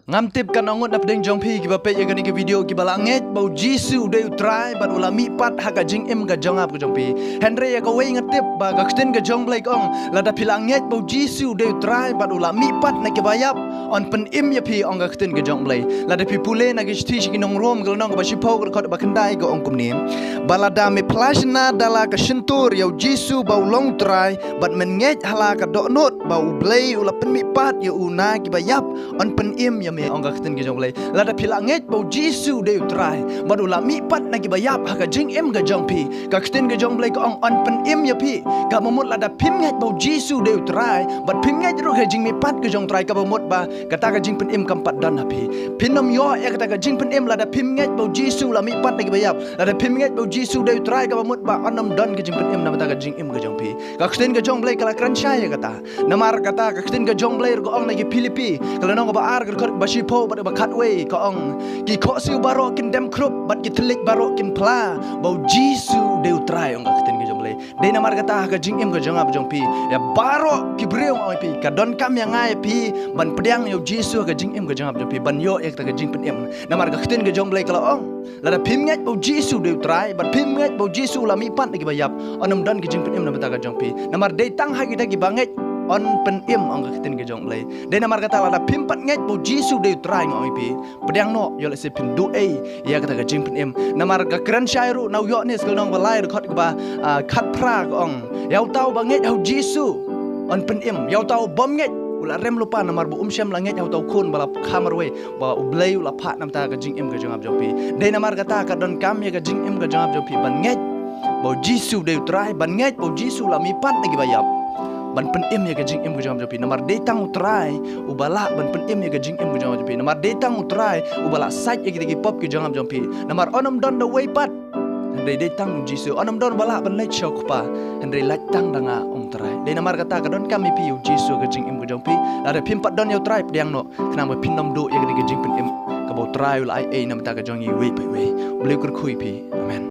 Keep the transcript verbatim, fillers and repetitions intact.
Ngam tip katno ngut na pdeng jong phi kiba peit ïa kane ka video kiba la ngeit ba u Jisu u dei u Trai bad u la mihpat ha ka jingim ka jong nga bad ka jong phi. Hynrei ïa kawei nga tip ba ka ktien ka jong u Blei ka ong, lada phi la ngeit ba u Jisu u dei u Trai bad u la mihpat na kiba ïap, yn pynim ïa phi, ong ka ktien ka jong u Blei. Lada phi pule na ka shithi sha ki nong Rom ka lynnong kaba shiphew ka dkhot ba khyndai ka ong kumne: Ba lada me phla shynna da la ka shyntur ïa u Jisu ba u long u Trai bad men ngeit ha la ka dohnud ba u Blei u la pynmihpat ïa u na kiba ïap, yn pynim ïa me, ong ka ktien ka jong u Blei. Lada phi la ngeit ba u Jisu u dei u Trai bad u la mihpat na kiba ïap ha ka jingim ka jong phi, ka ktien ka jong u Blei ka ong yn pynim ïa phi. Kaba mut lada phim ngeit ba u Jisu u dei u Trai bad phim ngeit ruh ha ka jingmihpat ka jong u Trai, kaba mut ba kata ka jingpynim kam pat don ha phi. Phin ym ïoh ïa kata ka jingpynim lada phim ngeit ba u Jisu u la mihpat na kiba ïap. Lada phim ngeit ba u Jisu u dei u Trai, kaba mut ba yn ym don ka jingpynim na bynta ka jingim ka jong phi. Ka ktien ka jong u Blei ka la kren shai ïa kata. Namar kata ka ktien ka jong u Blei ruh ka ong na ki Philippi ka lynnong kaba ar ka dkhot kaba shiphew bad kaba khatwei ka ong, ki khohsiew baroh kin dem khrup bad ki thylliej baroh kin phla ba u Jisu u dei u Trai, ong ka ktien ka jong u Blei. Dei namar kata ha ka jingim ka jong nga bad jong phi, ïa baroh ki briew nga ong ïa phi, ka donkam ïa nga ïa phi ban pdiang ïa u Jisu ha ka jingim ka jong nga bad jong phi ban ïoh ïa kata ka jingpynim. Namar ka ktien ka jong u Blei ka la ong, lada phim ngeit ba u Jisu u dei u Trai bad phim ngeit ba u Jisu u la mihpat na kiba ïap, yn ym don ka jingpynim na bynta ka jong phi. Namar dei tang ha kita kiba ngeit yn pynim, ong ka ktien ka jong u Blei. Dei namar kata lada phim pat ngeit ba u Jisu u dei u Trai, nga ong ïa phi, pdiang noh, ïoh lehse phin duh ei ïa kata ka jingpynim. Namar ka kren shai ruh na u Ïoannis ka lynnong ba lai ka dkhot kaba, ah, khatphra ka ong, ïa uta uba ngeit ha u Jisu yn pynim, ïa uta u bym ngeit u la rem lypa, namar ba um shym la ngeit ha uta u Khun ba la kha marwei, ba u Blei u la phah na bynta ka jingim ka jong nga bad jong phi. Dei namar kata ka donkam ïa ka jingim ka jong nga bad jong phi ban ngeit ba u Jisu u dei u Trai, ban ngeit ba u Jisu u la mihpat na kiba ïap, ban pynim ïa ka jingim ka jong nga bad jong phi. Namar dei tang u Trai uba lah ban pynim ïa ka jingim ka jong nga bad jong phi. Namar dei tang u Trai uba lah sait ïa kita ki pop ki jong nga bad jong phi. Namar yn ym don da uwei pat, hynrei dei tang u Jisu. Yn ym don ba lah ban leit sha u Kpa, hynrei lait tang da nga, ong u Trai. Dei namar kata ka donkam ïa phi ïa u Jisu ha ka jingim ka jong phi. Lada phim pat don ïa u Trai, pdiang noh, khnang ba phin ym duh ïa kane ka jingpynim kaba u Trai u la ai ei na bynta ka jong ngi iwei pa iwei. U Blei u kyrkhu ïa phi. Amen.